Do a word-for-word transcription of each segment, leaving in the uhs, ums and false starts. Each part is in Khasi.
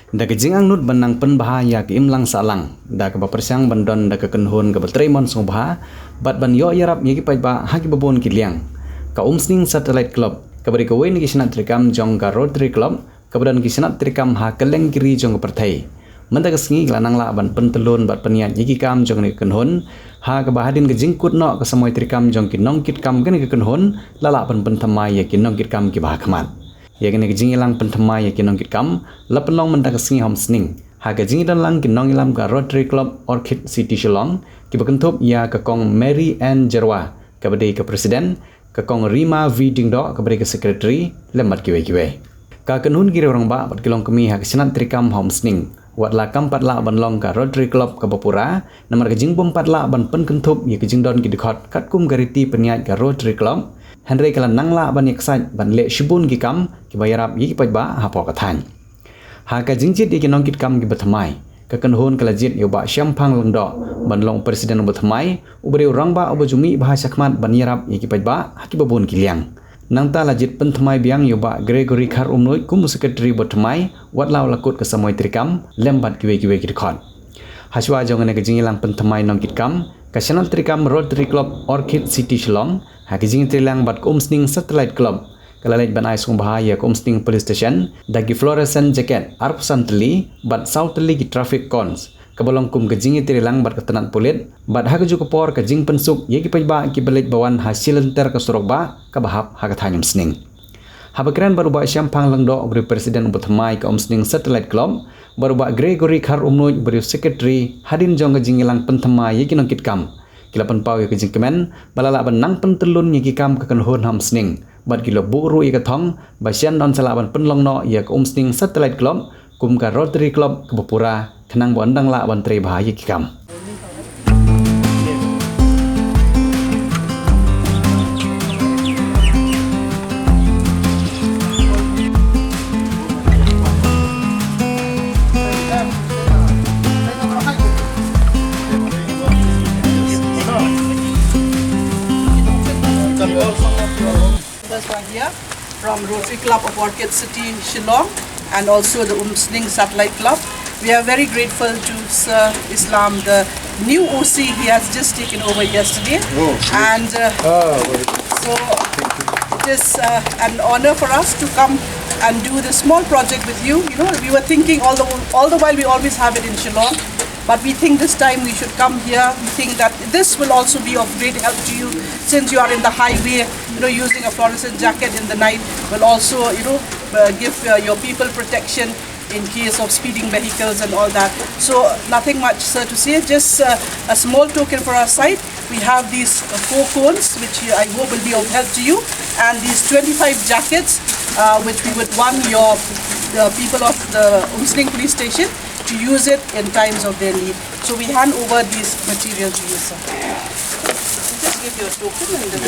Da ka jingangnud ban nang pynbha ïa ka imlang sahlang, da kaba pyrshang ban don da ka kynhun kaba trei mon sngewbha bad ban ïoh ïarap ïa ki paidbah ha kiba bun ki liang, ka Umsning Satellite Club, kaba dei kawei na ki shnat treikam jong ka Rotary Club, kaba don ki shnat treikam ha kylleng ki ri jong ka pyrthei, mynta ka sngi ka la nang lah ban pyntyllun bad pynïaid ïa ki kam jong kane ka kynhun, ha kaba hadien ka jingkut noh ka samoi treikam jong ki nongkitkam kane ka kynhun, la lah ban pynthymmai ïa ki nongkitkam kiba ha khmat. Ïa kane ka jingïalang pynthymmai ïa ki nongkitkam la pynlong mynta ka sngi ha Umsning ha ka jingïadon lang ki nongïalam ka Rotary Club Orchid City Shillong, kiba kynthup ïa ka Kong Mary Ann Jyrwa, kaba dei ka President, ka Kong Rima V Diengdoh, kaba dei ka Secretary, lem bad kiwei kiwei. Ka kynhun ki riew rangbah bad ki longkmie ha ka shnat treikam ha Umsning, wat la kam pat lah ban long ka Rotary Club kaba pura, namar ka jingbym pat lah ban pynkynthup ïa ka jingdon ki dkhot katkum ka riti pynïaid ka Rotary Club, hynrei ka la nang lah ban ïaksaid ban leh shibun ki kam kiba ïarap ïa ki paidbah hapoh ka thaiñ. Ha ka jingjied ïa ki nongkitkam kiba thymmai, ka kynhun ka la jied ïa u Bah Shemphang Lyngdoh ban long President uba thymmai, uba dei u rangbah uba ju mih bha shakhmat ban ïarap ïa ki paidbah ha kiba bun ki liang. Nangta la jied pynthymmai biang ïa u Bah Gregory Kharumnuid kum u Secretary uba thymmai, wat la u la kut ka samoi treikam lem bad kiwei kiwei ki dkhot. Hashwa jong kane ka jingïalang pynthymmai nongkitkam, ka shnat treikam Rotary Club Orchid City Shillong, ha ka jingïatreilang bad ka Umsning Satellite Club, ka la leit ban ai sngewbha ïa ka Umsning Police Station da ki fluorescent jacket arphew san tylli bad saw tylli ki traffic cones, kaba long kum ka jingïatreilang bad ka tnat pulit, bad ha kajuh ka por ka jingpynsuk ïa ki paidbah kiba leit ba wan ha shilynter ka surok bah kaba hap ha ka thaiñ Umsning. Haba kren bad u Bah Shemphang Lyngdoh, uba dei u President uba thymmai ka Umsning Satellite Club, bad u Bah Gregory Kharumnuid, uba dei u Secretary, hadien jong ka jingïalang pynthymmai ïa ki nongkitkam, ki la pynpaw ïa ka jingkmen ba la lah ban nang pyntyllun ïa ki kam ka kynhun ha Umsning, bad ki la buh ruh ïa ka thong ba shen don sa lah ban pynlong noh ïa ka Umsning Satellite Club kum ka Rotary Club kaba pura, khnang ba yn dang lah ban trei bha ïa ki kam. Members who are here from Rotary Club of Orchid City, Shillong, and also the Umsning Satellite Club. We are very grateful to Sir Islam, the new O C. He has just taken over yesterday. Oh, yes. And, uh, Ah, very good. So it is, uh, an honor for us to come and do this small project with you. You know, we were thinking all the, all the while, we always have it in Shillong, but we think this time we should come here. We think that this will also be of great help to you, since you are in the highway. You know, using a fluorescent jacket in the night will also, you know, uh, give, uh, your people protection in case of speeding vehicles and all that. So nothing much, sir, to say, just, uh, a small token for our side. We have these, uh, four cones, which, uh, I hope will be of help to you, and these twenty-five jackets, uh, which we would want your, the people of the Umsning Police Station to use it in times of their need. So we hand over these materials to you, sir. Just give your token and the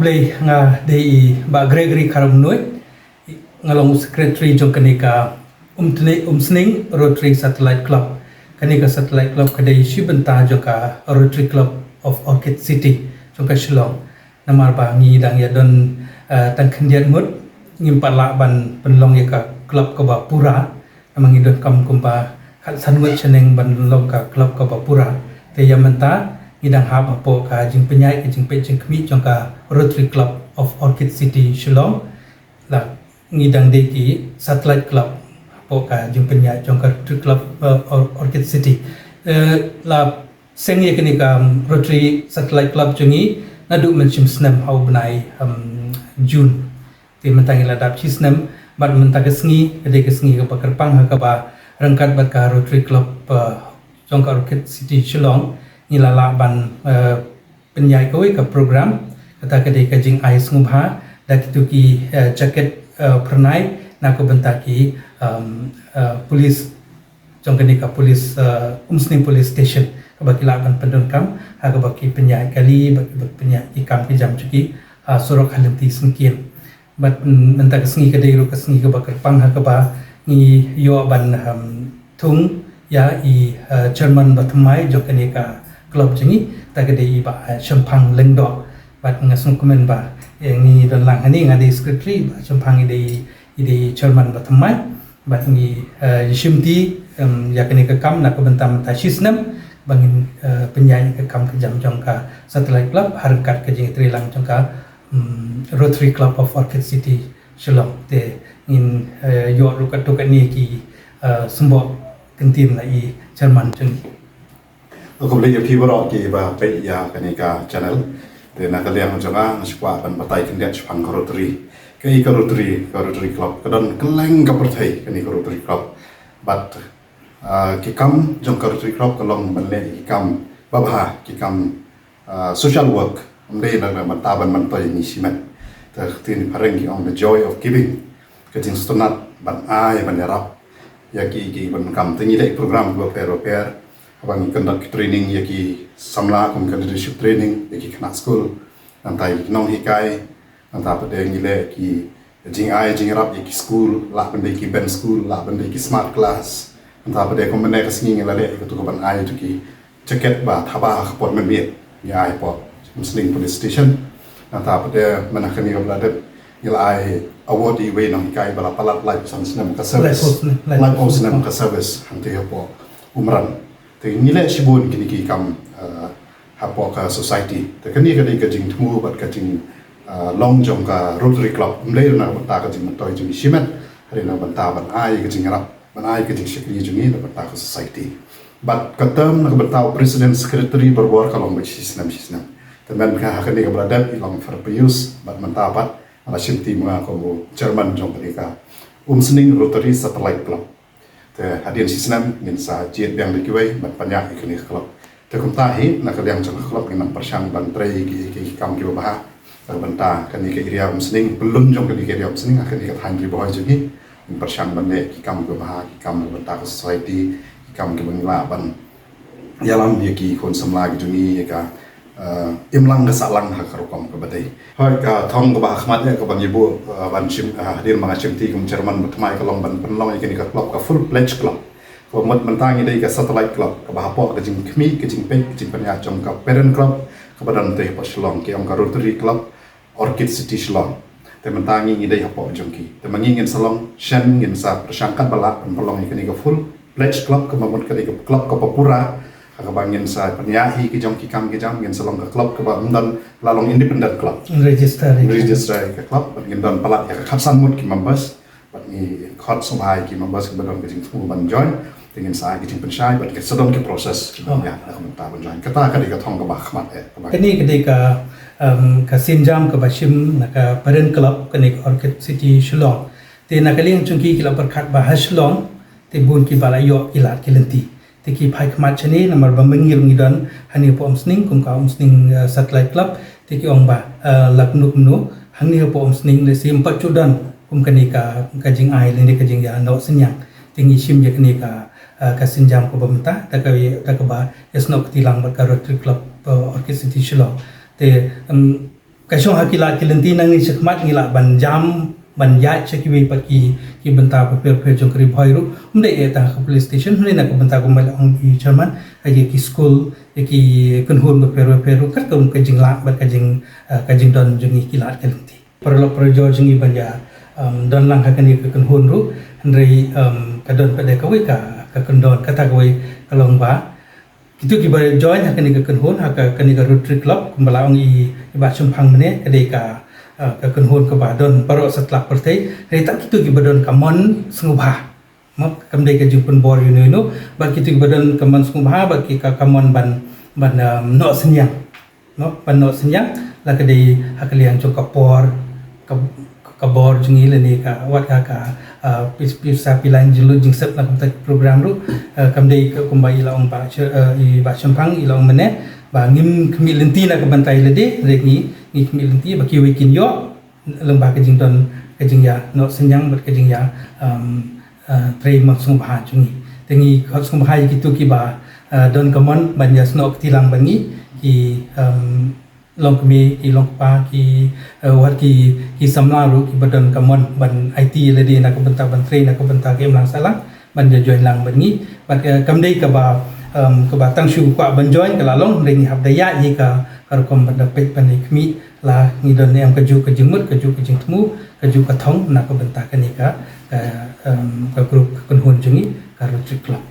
Dei nga dei i Bah Gregory Kharumnoi, nga long secretary jong kane ka Umtne-, Umsning Rotary Satellite Club. Kane ka Satellite Club ka dei shi bynta jong ka Rotary Club of Orchid City jong ka Shillong. Namar ba ngi dang ïa don, eh, tang khyndiat ngut, ngim pat lah ban pynlong ïa ka club kaba pura. Namar ngi donkam kumba khatsan ngut shaneng ban long ka club kaba pura. Te ïa mynta ngi dang hap hapoh ka jingpynïaid ka jingpeit jingkhmih jong ka Rotary Club of Orchid City Shillong. La ngi dang dei ki satellite club hapoh ka jingpynïaid jong ka Rotary Club, eh, Or-, Orchid City. Eh, la seng ïa kane ka, um, Rotary Satellite Club jong ngi naduh mynshem snem ha u bnai, um, June. Te mynta ngi la dap shi snem, bad mynta ka sngi ka dei ka sngi kaba kyrpang ha kaba ryngkat bad ka Rotary Club, uh, jong ka Orchid City Shillong, ngi la lah ban, uh, pynïaid kawei ka program, kata ka dei ka jingai sngewbha da kito ki, uh, jaket, uh, phyrnai na ka bynta ki, um, uh, police jong kane ka police, uh, Umsning Police Station, kaba ki lah ban pyndonkam ha kaba ki pynïaid kali, ba ki pynïaid ki kam ki jam jong ki ha surok ha lynti syngkien. Bad, mm, mynta ka sngi ka dei ruh ka sngi kaba kyrpang ha kaba ngi ïoh ban, um, thung ïa i, uh, chairman ba thymmai jong kane ka club jong ngi, kata ka dei i Bah, uh, Shemphang Lyngdoh. Bad nga sngewkmen ba, eh, ngi don lang hangne, nga dei secretary, Bah Shemphang i dei, i dei chairman ba thymmai. Bad ngi, eh, ïashimti, em, ïa kane ka kam na ka bynta mynta shi snem ba ngin, eh, pynïaid ka kam ka jam jong ka Satellite Club ha ryngkat ka jingïatreilang jong ka, em, Rotary Club of Orchid City Shillong. Te ngin, eh, ïoh ruh katto katne ki, eh, symboh kyntien na i chairman jong ngi. Khublei ïa phi baroh kiba peit ïa kane ka channel. Te na ka liang jong nga, nga shu kwah ban batai khyndiat shaphang ka Rotary. Kaei ka Rotary, ka Rotary Club ka don kylleng ka pyrthei kane ka Rotary Club. Bad, ah, ki kam jong ka Rotary Club ka long ban leh ki kam babha, ki kam, ah, social work. Ym dei na ka bynta ban myntoi ïa ngi shimet. Te ktien phareng ki ong the joy of giving. Ka jingsngewtynnat ban ai ban ïarap ïa ki, ki ban kam. Te ngi leh program bapher bapher, haba ngi conduct training ïa ki samla, kum ka leadership training ïa ki khynnah skul, nangta ïa ki nonghikai, nangta pat de ngi leh ki jingai jingïarap ïa ki skul, lah ban dei ki bench school, lah ban dei ki smart class, nangta pat de kum mynne ka sngi ngi la leh ïa katu ka ban ai ïa tu ki jaket ba thaba ha ka por mynmiet, ngi ai hapoh Umsning Police Station. Nangta pat de mynta kane kaba la dep ngi la ai award ïa iwei i nonghikai ba la palat laiphew san snem ka service. Laiphew snem, laiphew snem ka service hangtei hapoh Umran. Te ngi leh shibun kine ki kam, eh, hapoh ka society. Te kane ka dei ka jingthmu bad ka jing, eh, long jong ka Rotary Club. Ym dei na ka bynta ka jingmyntoi jong ngi shimet, hynrei na ka bynta ban ai ka jingïarap, ban ai ka jingshakri jong ngi na ka bynta ka society. Bad ka term na ka bynta u president secretary barabor ka long beit shi snem shi snem. Te mynta ha kane kaba la dep i long Farpaius, bad mynta pat nga la shimti ma nga kum u chairman jong kane ka Umsning Rotary Satellite Club. Te hadien shi snem ngin sa jied biang da kiwei ban pynïaid ïa kane ka club. Te kumta hi na ka liang jong ka club ngin nang pyrshang ban trei ïa ki, ki, ki kam kiba bha na ka bynta kane ka area Umsning, pyllun jong kane ka area Umsning, ha kane ka thaiñ Ri Bhoi jong ngi. Ngin pyrshang ban leh ki kam kiba bha, ki kam na ka bynta ka society, ki kam kiba ngi lah ban ïalam ïa ki khun samla ki jong ngi ïa ka, eh, imlang ka sahlang ha ka rukom kaba dei. Hooid, ka thong kaba ha khmat ïa kaba ngi buh, eh, ban shim, eh, hadien ba nga shimti kum chairman ba thymmai ka long ban pynlong ïa kane ka club ka full pledge club. Kaba mut mynta ngi dei ka satellite club kaba hapoh ka jingkhmih, ka jingpeit, ka jingpynïaid jong ka parent club kaba don tei hapoh Shillong, ki ong ka Rotary Club Orchid City Shillong. Te mynta ngi ngi dei hapoh jong ki. Te ma ngi ngin sa long shen, ngin sa pyrshang katba lah ban pynlong ïa kane ka full pledge club, kaba mut kane ka club kaba pura, ha kaba ngin sa pynïaid hi ki jong ki kam ki jam, ngin sa long ka club kaba ym don, la long independent club. Register. Register ka club, bad ngin don palat ïa ka khatsan ngut ki members. Bad ngi khot sngewbha ïa ki members kiba don ka jingthmu ban join. Te ngin sa ai ka jingpynshai bad ka sa don ka process. Oh. Ïa, na ka bynta ban join. Kata ka dei ka thong kaba khmat eh, kaba. Kane ka dei ka, um, ka sienjam kaba shim na ka parent club kane ka Orchid City Shillong. Te na ka liang jong ki ki la pyrkhat ba ha Shillong te bun kiba la ïoh ki lad ki lynti. Te ki phai khmat shane namar ba mynta ngi don hangne hapoh Umsning kum ka Umsning, eh, Satellite Club. Te ki ong ba, eh, la kumno kumno hangne hapoh Umsning lehse ym pat ju don kum kane ka, ka jingai lane ka jingïanoh synñiang. Te ngi shim ïa kane ka, eh, ka sienjam kaba mynta da ka, da kaba ïasnoh kti lang bad ka Rotary Club, eh, Orchid City Shillong. Te, em, Ka shong ha ki lad ki lynti, nangne shakhmat ngi lah ban jam ban ïaid sha kiwei pat ki, ki bynta bapher bapher jong ka Ri Bhoi ruh. Ym dei eh tang ha ka police station, hynrei na ka bynta kumba la ong i chairman, ha ki, ki skul, ha ki kynhun bapher bapher ruh, katkum ka jinglah bad ka jing, eh, ka jingdon jong ngi ki lad ki lynti. Paralok parajor jong ngi ban ïa, um, don lang ha kane ka kynhun ruh, hynrei, um, ka don pat de kawei ka, ka kyndon, kata kawei ka long ba kito kiba join ha kane ka kynhun, ha ka, kane ka Rotary Club, kumba la ong i, i Bah Shemphang mynne, ka dei ka, uh, ka kynhun kaba don baroh satlak pyrthei, hynrei tang kito kiba don ka mon sngewbha. Mo, kam dei ka jingpynbor ïano ïano, bad kito kiba don ka mon sngewbha, bad ki ka, ka mon ban, ban, um, noh synñiang. Mo, ban noh synñiang, la ka dei ha ka liang jong ka por, ka, ka bor jong ngi lane ka, wat ka, ka, uh, pis-, pisa pilan jinglut jingsep na ka bynta ki program ruh, uh, kam dei ka kumba i la ong Bah Sh-, uh, i Bah Shemphang, i la ong mynne, ba ngim khmih lynti na ka bynta ïalade, hynrei ngi, ngi khmih lynti ba kiwei kin ïoh, lyngba ka jingdon, ka jingïa noh synñiang bad ka jingïa, um, uh, trei mon sngewbha jong ngi. Te ngi khot sngewbha ïa kito kiba, uh, don ka mon ban ïa snoh kti lang bad ngi, ki, um, longkmie, ki longkpa, ki, uh, wat ki, ki samla ruh kiba don ka mon ban aiti ïalade na ka bynta ban trei na ka bynta ka imlang sahlang, ban ïa join lang bad ngi. Bad, eh, kam dei kaba, um, kaba tang shu kwah ban join ka la long, hynrei ngi hap da ïaid ïa ka, ka rukom ban da peit ban ïa khmih la ngi don ne em kajuh ka jingmut, kajuh ka jingthmu, kajuh ka thong na ka bynta kane ka, ka, um, ka group ka kynhun jong ngi ka Rotary Club.